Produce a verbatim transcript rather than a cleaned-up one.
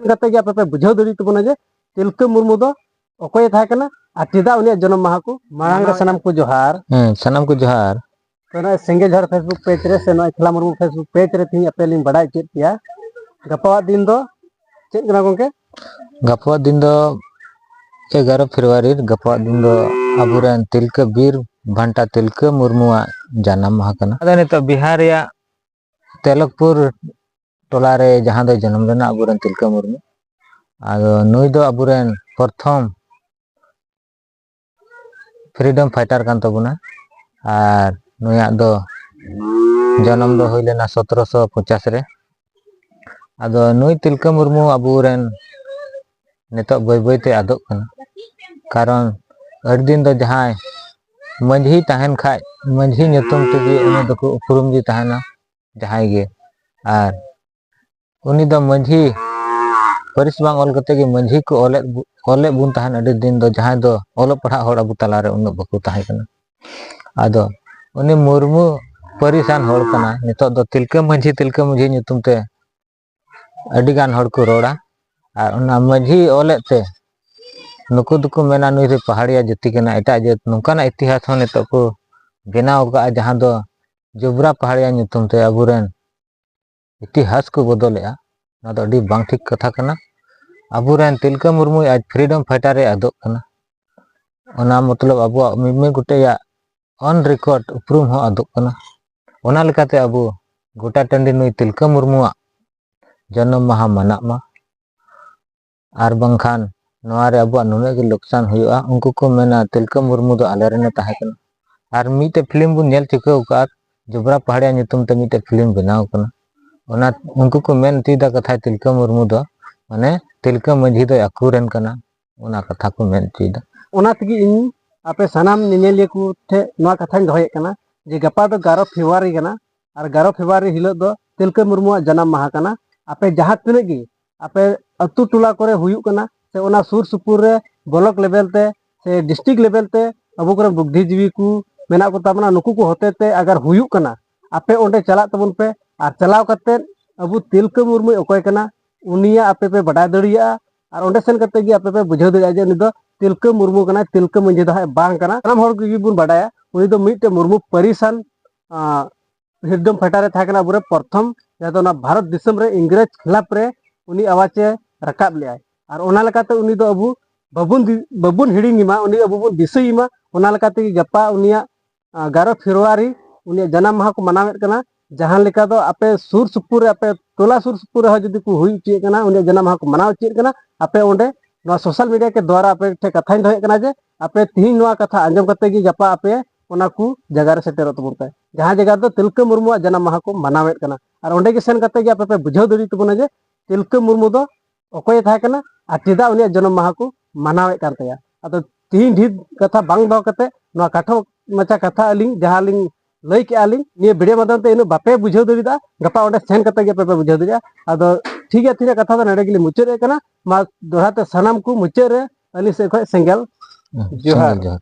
ᱠᱟᱛᱮ ᱜᱮ ᱟᱯᱮ ᱯᱮ ᱵᱩᱡᱷᱟᱹᱣ ᱫᱟᱲᱮ ᱛᱟᱵᱚᱱᱟ ᱡᱮ ᱛᱤᱞᱠᱟᱹ ᱢᱩᱨᱢᱩ ᱫᱚ ᱚᱠᱚᱭᱮ ᱛᱟᱦᱮᱸ ᱠᱟᱱᱟ ᱟᱨ ᱪᱮᱫᱟᱜ ᱩᱱᱤᱭᱟᱜ ᱡᱚᱱᱚᱢ ᱢᱟᱦᱟ ᱠᱚ ᱢᱟᱲᱟᱝ ᱨᱮ ᱢᱟᱱᱟᱣ ᱥᱟᱱᱟᱢ ᱠᱚ ᱡᱚᱦᱟᱨ᱾ ᱦᱮᱸ, ᱥᱟᱱᱟᱢ ᱠᱚ ᱡᱚᱦᱟᱨ᱾ ᱛᱚ, ᱱᱚᱜᱼᱚᱭ ᱥᱮᱸᱜᱮᱞ ᱡᱷᱟᱲ Facebook page ᱨᱮ ᱥᱮ ᱱᱚᱜᱼᱚᱭ ᱠᱷᱮᱞᱟ ᱢᱩᱨᱢᱩ Facebook page ᱨᱮ ᱛᱮᱦᱮᱧ ᱟᱯᱮ ᱞᱤᱧ ᱵᱟᱲᱟᱭ ᱦᱚᱪᱚᱭᱮᱫ ᱯᱮᱭᱟ, ᱜᱟᱯᱟᱣᱟᱜ ᱫᱤᱱ ᱫᱚ ᱪᱮᱫ ᱠᱟᱱᱟ ᱜᱚᱝᱠᱮ? ᱜᱟᱯᱟᱣᱟᱜ ᱫᱤᱱ ᱫᱚ ᱮᱜᱟᱨᱚ ᱯᱷᱮᱵᱽᱨᱩᱣᱟᱨᱤ, ᱜᱟᱯᱟᱣᱟᱜ ᱫᱤᱱ ᱫᱚ ᱟᱵᱚᱨᱮᱱ ᱛᱤᱞᱠᱟᱹ ᱵᱤᱨ ᱵᱷᱟᱱᱴᱟ ᱛᱤᱞᱠᱟᱹ ᱢᱩᱨᱢᱩᱣᱟᱜ ᱡᱟᱱᱟᱢ ᱢᱟᱦᱟ ᱠᱟᱱᱟ᱾ ᱟᱫᱚ ᱱᱤᱛᱚᱜ ᱵᱤᱦᱟᱨ ᱨᱮᱭᱟᱜ ᱛᱮᱞᱚᱠᱯᱩᱨ ᱴᱚᱞᱟ ᱨᱮ ᱡᱟᱦᱟᱸ ᱫᱚᱭ ᱡᱚᱱᱚᱢ ᱞᱮᱱᱟ ᱟᱵᱚᱨᱮᱱ ᱛᱤᱞᱠᱟᱹ ᱢᱩᱨᱢᱩ, ᱟᱫᱚ ᱱᱩᱭ ᱫᱚ ᱟᱵᱚᱨᱮᱱ ᱯᱨᱚᱛᱷᱚᱢ ᱯᱷᱨᱤᱰᱚᱢ ᱯᱷᱟᱭᱴᱟᱨ ᱠᱟᱱ ᱛᱟᱵᱚᱱᱟ᱾ ᱟᱨ ᱱᱩᱭᱟᱜ ᱫᱚ ᱡᱚᱱᱚᱢ ᱫᱚ ᱦᱩᱭ ᱞᱮᱱᱟ ᱥᱚᱛᱨᱚᱥᱚ ᱯᱚᱪᱟᱥ ᱨᱮ᱾ ᱟᱫᱚ ᱱᱩᱭ ᱛᱤᱞᱠᱟᱹ ᱢᱩᱨᱢᱩ ᱟᱵᱚᱨᱮᱱ ᱱᱤᱛᱚᱜ ᱵᱟᱹᱭ ᱵᱟᱹᱭ ᱛᱮ ᱟᱫᱚᱜ ᱠᱟᱱᱟ᱾ ᱠᱟᱨᱚᱱ ᱟᱹᱰᱤ ᱫᱤᱱ ᱫᱚ ᱡᱟᱦᱟᱸᱭ ᱢᱟᱹᱡᱷᱤ ᱛᱟᱦᱮᱱ ᱠᱷᱟᱡ, ᱢᱟᱹᱡᱷᱤ ᱧᱩᱛᱩᱢ ᱛᱮᱜᱮ ᱩᱱᱤ ᱫᱚᱠᱚ ᱩᱯᱨᱩᱢ ᱜᱮ ᱛᱟᱦᱮᱱᱟ ᱡᱟᱦᱟᱸᱭ ᱜᱮ᱾ ᱟᱨ ᱩᱱᱤ ᱫᱚ ᱢᱟᱹᱡᱷᱤ ᱯᱟᱹᱨᱤᱥ ᱵᱟᱝ ᱚᱞ ᱠᱟᱛᱮ ᱜᱮ ᱢᱟᱹᱡᱷᱤ ᱠᱚ ᱚᱞᱮᱫ ᱵᱚ-, ᱚᱞᱮᱫ ᱵᱚᱱ ᱛᱟᱦᱮᱱ ᱟᱹᱰᱤ ᱫᱤᱱ ᱫᱚ, ᱡᱟᱦᱟᱸᱭ ᱫᱚ ᱚᱞᱚᱜ ᱯᱟᱲᱦᱟᱜ ᱦᱚᱲ ᱟᱵᱚ ᱛᱟᱞᱟᱨᱮ ᱩᱱᱟᱹᱜ ᱵᱟᱠᱚ ᱛᱟᱦᱮᱸ ᱠᱟᱱᱟ᱾ ᱟᱫᱚ ᱩᱱᱤ ᱢᱩᱨᱢᱩ ᱯᱟᱹᱨᱤᱥᱟᱱ ᱦᱚᱲ ᱠᱟᱱᱟ᱾ ᱱᱤᱛᱚᱜ ᱫᱚ ᱛᱤᱞᱠᱟᱹ ᱢᱟᱹᱡᱷᱤ, ᱛᱤᱞᱠᱟᱹ ᱢᱟᱹᱡᱷᱤ ᱧᱩᱛᱩᱢ ᱛᱮ ᱟᱹᱰᱤ ᱜᱟᱱ ᱦᱚᱲ ᱠᱚ ᱨᱚᱲᱟ᱾ ᱟᱨ ᱚᱱᱟ ᱢᱟᱹᱡᱷᱤ ᱚᱞᱮᱫ ᱛᱮ ᱱᱩᱠᱩ ᱫᱚᱠᱚ ᱢᱮᱱᱟ ᱱᱩᱭ ᱫᱚ ᱯᱟᱦᱟᱲᱤᱭᱟ ᱡᱟᱹᱛᱤ ᱠᱟᱱᱟ, ᱮᱴᱟᱜ ᱡᱟᱹᱛ, ᱱᱚᱝᱠᱟᱱᱟᱜ ᱤᱛᱤᱦᱟᱥ ᱦᱚᱸ ᱱᱤᱛᱚᱜ ᱠᱚ ᱵᱮᱱᱟᱣ ᱟᱠᱟᱫᱼᱟ, ᱡᱟᱦᱟᱸ ᱫᱚ ᱡᱚᱵᱽᱨᱟ ᱯᱟᱦᱟᱲᱤᱭᱟ ᱧᱩᱛᱩᱢ ᱛᱮ ᱟᱵᱚᱨᱮᱱ ᱤᱛᱤᱦᱟᱥ ᱠᱚ ᱵᱚᱫᱚᱞᱮᱜᱼᱟ᱾ ᱱᱚᱣᱟ ᱫᱚ ᱟᱹᱰᱤ ᱵᱟᱝ ᱴᱷᱤᱠ ᱠᱟᱛᱷᱟ ᱠᱟᱱᱟ᱾ ᱟᱵᱚᱨᱮᱱ ᱛᱤᱞᱠᱟᱹ ᱢᱩᱨᱢᱩ ᱟᱡ ᱯᱷᱨᱤᱰᱚᱢ ᱯᱷᱟᱭᱴᱟᱨ ᱮ ᱟᱫᱚᱜ ᱠᱟᱱᱟ᱾ ᱚᱱᱟ ᱢᱚᱛᱞᱚᱵ ᱟᱵᱚᱣᱟᱜ ᱢᱤᱫ ᱢᱤᱫ ᱜᱚᱴᱮᱡᱟᱜ ᱚᱱ ᱨᱮᱠᱚᱨᱰ ᱩᱯᱨᱩᱢ ᱦᱚᱸ ᱟᱫᱚᱜ ᱠᱟᱱᱟ᱾ ᱚᱱᱟ ᱞᱮᱠᱟᱛᱮ ᱟᱵᱚ ᱜᱚᱴᱟ ᱴᱟᱺᱰᱤ ᱱᱩᱭ ᱛᱤᱞᱠᱟᱹ ᱢᱩᱨᱢᱩᱣᱟᱜ ᱡᱚᱱᱚᱢ ᱢᱟᱦᱟ ᱢᱟᱱᱟᱜ ᱢᱟ᱾ ᱟᱨ ᱵᱟᱝᱠᱷᱟᱱ ᱱᱚᱣᱟ ᱨᱮ ᱟᱵᱚᱣᱟᱜ ᱱᱩᱱᱟᱹᱜ ᱜᱮ ᱞᱚᱠᱥᱟᱱ ᱦᱩᱭᱩᱜᱼᱟ᱾ ᱩᱱᱠᱩ ᱠᱚ ᱢᱮᱱᱟ ᱛᱤᱞᱠᱟᱹ ᱢᱩᱨᱢᱩ ᱫᱚ ᱟᱞᱮ ᱨᱮᱱᱮ ᱛᱟᱦᱮᱸ ᱠᱟᱱᱟ᱾ ᱟᱨ ᱢᱤᱫᱴᱮᱡ ᱯᱷᱤᱞᱢ ᱵᱚᱱ ᱧᱮᱞ ᱪᱩᱠᱟᱹᱣ ᱟᱠᱟᱫ, ᱡᱚᱵᱽᱨᱟ ᱯᱟᱦᱟᱲᱤᱭᱟ ᱧᱩᱛᱩᱢ ᱛᱮ ᱢᱤᱫᱴᱮᱡ ᱯᱷᱤᱞᱢ ᱵᱮᱱᱟᱣ ᱠᱟᱱᱟ᱾ ᱚᱱᱟ ᱩᱱᱠᱩ ᱠᱚ ᱢᱮᱱ ᱦᱚᱪᱚᱭᱮᱫᱟ ᱠᱟᱛᱷᱟ ᱛᱤᱞᱠᱟᱹ ᱢᱩᱨᱢᱩ ᱫᱚ ᱢᱟᱱᱮ ᱛᱤᱞᱠᱟᱹ ᱢᱟᱹᱡᱷᱤ ᱫᱚᱭ ᱟᱠᱚᱨᱮᱱ ᱠᱟᱱᱟ, ᱚᱱᱟ ᱠᱟᱛᱷᱟ ᱠᱚ ᱢᱮᱱ ᱦᱚᱪᱚᱭᱮᱫᱟ᱾ ᱚᱱᱟ ᱛᱮᱜᱮ ᱤᱧ ᱟᱯᱮ ᱥᱟᱱᱟᱢ ᱧᱮᱧᱮᱞᱤᱭᱟᱹ ᱠᱚ ᱴᱷᱮᱱ ᱱᱚᱣᱟ ᱠᱟᱛᱷᱟᱧ ᱫᱚᱦᱚᱭᱮᱫ ᱠᱟᱱᱟ ᱡᱮ ᱜᱟᱯᱟ ᱫᱚ ᱮᱜᱟᱨᱚ ᱯᱷᱮᱵᱽᱨᱩᱣᱟᱨᱤ ᱠᱟᱱᱟ, ᱟᱨ ᱮᱜᱟᱨᱚ ᱯᱷᱮᱵᱽᱨᱩᱣᱟᱨᱤ ᱦᱤᱞᱳᱜ ᱫᱚ ᱛᱤᱞᱠᱟᱹ ᱢᱩᱨᱢᱩᱣᱟᱜ ᱡᱟᱱᱟᱢ ᱢᱟᱦᱟ ᱠᱟᱱᱟ᱾ ᱟᱯᱮ ᱡᱟᱦᱟᱸ ᱛᱤᱱᱟᱹᱜ ᱜᱮ ᱟᱯᱮ ᱟᱹᱛᱩ ᱴᱚᱞᱟ ᱠᱚᱨᱮ ᱦᱩᱭᱩᱜ ᱠᱟᱱᱟ ᱥᱮ ᱚᱱᱟ ᱥᱩᱨ ᱥᱩᱯᱩᱨ ᱨᱮ ᱵᱞᱚᱠ ᱞᱮᱵᱮᱞ ᱛᱮ ᱥᱮ ᱰᱤᱥᱴᱨᱤᱠᱴ ᱞᱮᱵᱮᱞ ᱛᱮ ᱟᱵᱚ ᱠᱚᱨᱮᱱ ᱵᱩᱫᱽᱫᱷᱤᱡᱤᱵᱤ ᱠᱚ ᱢᱮᱱᱟᱜ ᱠᱚ ᱛᱟᱵᱚᱱᱟ, ᱱᱩᱠᱩ ᱠᱚ ᱦᱚᱛᱮ ᱛᱮ ᱟᱜᱟᱨ ᱦᱩᱭᱩᱜ ᱠᱟᱱᱟ, ᱟᱯᱮ ᱚᱸᱰᱮ ᱪᱟᱞᱟᱜ ᱛᱟᱵᱚᱱ ᱯᱮ᱾ ᱟᱨ ᱪᱟᱞᱟᱣ ᱠᱟᱛᱮᱫ ᱟᱵᱚ ᱛᱤᱞᱠᱟᱹ ᱢᱩᱨᱢᱩᱭ ᱚᱠᱚᱭ ᱠᱟᱱᱟ, ᱩᱱᱤᱭᱟᱜ ᱟᱯᱮ ᱯᱮ ᱵᱟᱰᱟᱭ ᱫᱟᱲᱮᱭᱟᱜᱼᱟ᱾ ᱟᱨ ᱚᱸᱰᱮ ᱥᱮᱱ ᱠᱟᱛᱮ ᱜᱮ ᱟᱯᱮ ᱯᱮ ᱵᱩᱡᱷᱟᱹᱣ ᱫᱟᱲᱮᱭᱟᱜᱼᱟ ᱡᱮ ᱩᱱᱤ ᱫᱚ ᱛᱤᱞᱠᱟᱹ ᱢᱩᱨᱢᱩ ᱠᱟᱱᱟᱭ, ᱛᱤᱞᱠᱟᱹ ᱢᱟᱹᱡᱷᱤ ᱫᱚ ᱦᱟᱸᱜ ᱵᱟᱝ ᱠᱟᱱᱟ᱾ ᱥᱟᱱᱟᱢ ᱦᱚᱲ ᱜᱮ ᱵᱚᱱ ᱵᱟᱰᱟᱭᱟ ᱩᱱᱤ ᱫᱚ ᱢᱤᱫᱴᱮᱱ ᱢᱩᱨᱢᱩ ᱯᱟᱹᱨᱤᱥᱟᱱ, ᱟᱸ, ᱦᱤᱨᱫᱚᱢ ᱯᱷᱮᱴᱟ ᱨᱮ ᱛᱟᱦᱮᱸ ᱠᱟᱱᱟ ᱟᱵᱚᱨᱮ ᱯᱨᱚᱛᱷᱚᱢ, ᱡᱟᱦᱟᱸ ᱫᱚ ᱚᱱᱟ ᱵᱷᱟᱨᱚᱛ ᱫᱤᱥᱚᱢ ᱨᱮ ᱤᱝᱨᱮᱡᱽ ᱠᱷᱤᱞᱟᱯ ᱨᱮ ᱩᱱᱤ ᱟᱣᱟᱡᱽ ᱮ ᱨᱟᱠᱟᱵ ᱞᱮᱜᱼᱟᱭ᱾ ᱟᱨ ᱚᱱᱟ ᱞᱮᱠᱟᱛᱮ ᱩᱱᱤ ᱫᱚ ᱟᱵᱚ ᱵᱟᱵᱚᱱ ᱫᱤ-, ᱵᱟᱵᱚᱱ ᱦᱤᱲᱤᱧ ᱢᱟ, ᱩᱱᱤ ᱟᱵᱚ ᱵᱚᱱ ᱫᱤᱥᱟᱹᱭ ᱢᱟ᱾ ᱚᱱᱟ ᱞᱮᱠᱟ ᱛᱮᱜᱮ ᱜᱟᱯᱟ ᱩᱱᱤᱭᱟᱜ, ᱟᱸ, ᱜᱟᱨᱚ ᱯᱷᱮᱵᱽᱨᱩᱣᱟᱨᱤ ᱩᱱᱤᱭᱟᱜ ᱡᱟᱱᱟᱢ ᱢᱟᱦᱟ ᱠᱚ ᱢᱟᱱᱟᱣᱮᱫ ᱠᱟᱱᱟ᱾ ᱡᱟᱦᱟᱸ ᱞᱮᱠᱟ ᱫᱚ ᱟᱯᱮ ᱥᱩᱨ ᱥᱩᱯᱩᱨ ᱨᱮ, ᱟᱯᱮ ᱴᱚᱞᱟ ᱥᱩᱨ ᱥᱩᱯᱩᱨ ᱨᱮᱦᱚᱸ ᱡᱩᱫᱤ ᱠᱚ ᱦᱩᱭ ᱦᱚᱪᱚᱭᱮᱫ ᱠᱟᱱᱟ, ᱩᱱᱤᱭᱟᱜ ᱡᱟᱱᱟᱢ ᱢᱟᱦᱟ ᱠᱚ ᱢᱟᱱᱟᱣ ᱦᱚᱪᱚᱭᱮᱫ ᱠᱟᱱᱟ, ᱟᱯᱮ ᱚᱸᱰᱮ ᱱᱚᱣᱟ ᱥᱳᱥᱟᱞ ᱢᱤᱰᱤᱭᱟ ᱠᱮ ᱫᱣᱟᱨᱟ ᱟᱯᱮ ᱴᱷᱮᱱ ᱠᱟᱛᱷᱟᱧ ᱫᱚᱦᱚᱭᱮᱫ ᱠᱟᱱᱟ ᱡᱮ ᱟᱯᱮ ᱛᱤᱦᱤᱧ ᱱᱚᱣᱟ ᱠᱟᱛᱷᱟ ᱟᱸᱡᱚᱢ ᱠᱟᱛᱮ ᱜᱮ ᱜᱟᱯᱟ ᱟᱯᱮ ᱚᱱᱟ ᱠᱚ ᱡᱟᱭᱜᱟ ᱨᱮ ᱥᱮᱴᱮᱨᱚᱜ ᱛᱟᱵᱚᱱ ᱯᱮ, ᱡᱟᱦᱟᱸ ᱡᱟᱭᱜᱟ ᱨᱮᱫᱚ ᱛᱤᱞᱠᱟᱹ ᱢᱩᱨᱢᱩᱣᱟᱜ ᱡᱟᱱᱟᱢ ᱢᱟᱦᱟ ᱠᱚ ᱢᱟᱱᱟᱣᱮᱫ ᱠᱟᱱᱟ᱾ ᱟᱨ ᱚᱸᱰᱮ ᱜᱮ ᱥᱮᱱ ᱠᱟᱛᱮ ᱜᱮ ᱟᱯᱮ ᱯᱮ ᱵᱩᱡᱷᱟᱹᱣ ᱫᱟᱲᱮ ᱛᱟᱵᱚᱱᱟ ᱡᱮ ᱛᱤᱞᱠᱟᱹ ᱢᱩᱨᱢᱩ ᱫᱚ ᱚᱠᱚᱭᱮ ᱛᱟᱦᱮᱸ ᱠᱟᱱᱟ ᱟᱨ ᱪᱮᱫᱟᱜ ᱩᱱᱤᱭᱟᱜ ᱡᱟᱱᱟᱢ ᱢᱟᱦᱟ ᱠᱚ ᱢᱟᱱᱟᱣᱮᱫ ᱠᱟᱱ ᱛᱟᱭᱟ᱾ ᱟᱫᱚ ᱛᱤᱦᱤᱧ ᱰᱷᱮᱨ ᱠᱟᱛᱷᱟ ᱵᱟᱝ ᱫᱚᱦᱚ ᱠᱟᱛᱮ ᱱᱚᱣᱟ ᱠᱟᱴᱷᱚ ᱢᱟᱪᱷᱟ ᱠᱟᱛᱷᱟ ᱟᱹᱞᱤᱧ ᱡᱟᱦᱟᱸ ᱞᱤᱧ ᱞᱟᱹᱭ ᱠᱮᱜᱼᱟ ᱞᱤᱧ, ᱱᱤᱭᱟᱹ ᱵᱷᱤᱰᱤᱭᱳ ᱢᱟᱫᱽᱫᱷᱚᱢ ᱛᱮ ᱤᱱᱟᱹᱜ ᱵᱟᱯᱮ ᱵᱩᱡᱷᱟᱹᱣ ᱫᱟᱲᱮᱭᱟᱜᱼᱟ, ᱜᱟᱯᱟ ᱚᱸᱰᱮ ᱥᱮᱱ ᱠᱟᱛᱮ ᱜᱮ ᱟᱯᱮ ᱯᱮ ᱵᱩᱡᱷᱟᱹᱣ ᱫᱟᱲᱮᱭᱟᱜᱼᱟ᱾ ᱟᱫᱚ ᱴᱷᱤᱠ ᱜᱮᱭᱟ, ᱛᱮᱦᱮᱧᱟᱜ ᱠᱟᱛᱷᱟ ᱫᱚ ᱱᱚᱰᱮ ᱜᱮᱞᱤᱧ ᱢᱩᱪᱟᱹᱫ ᱮᱫ ᱠᱟᱱᱟ᱾ ᱢᱟ ᱫᱚᱦᱲᱟ ᱛᱮ ᱥᱟᱱᱟᱢ ᱠᱚ ᱢᱩᱪᱟᱹᱫ ᱨᱮ ᱟᱹᱞᱤᱧ ᱥᱮᱫ ᱠᱷᱚᱱ ᱥᱮᱸᱜᱮᱞ ᱦᱩᱸ, ᱡᱚᱦᱟᱨ᱾ ᱥᱮᱸᱜᱮᱞ ᱡᱚᱦᱟᱨ᱾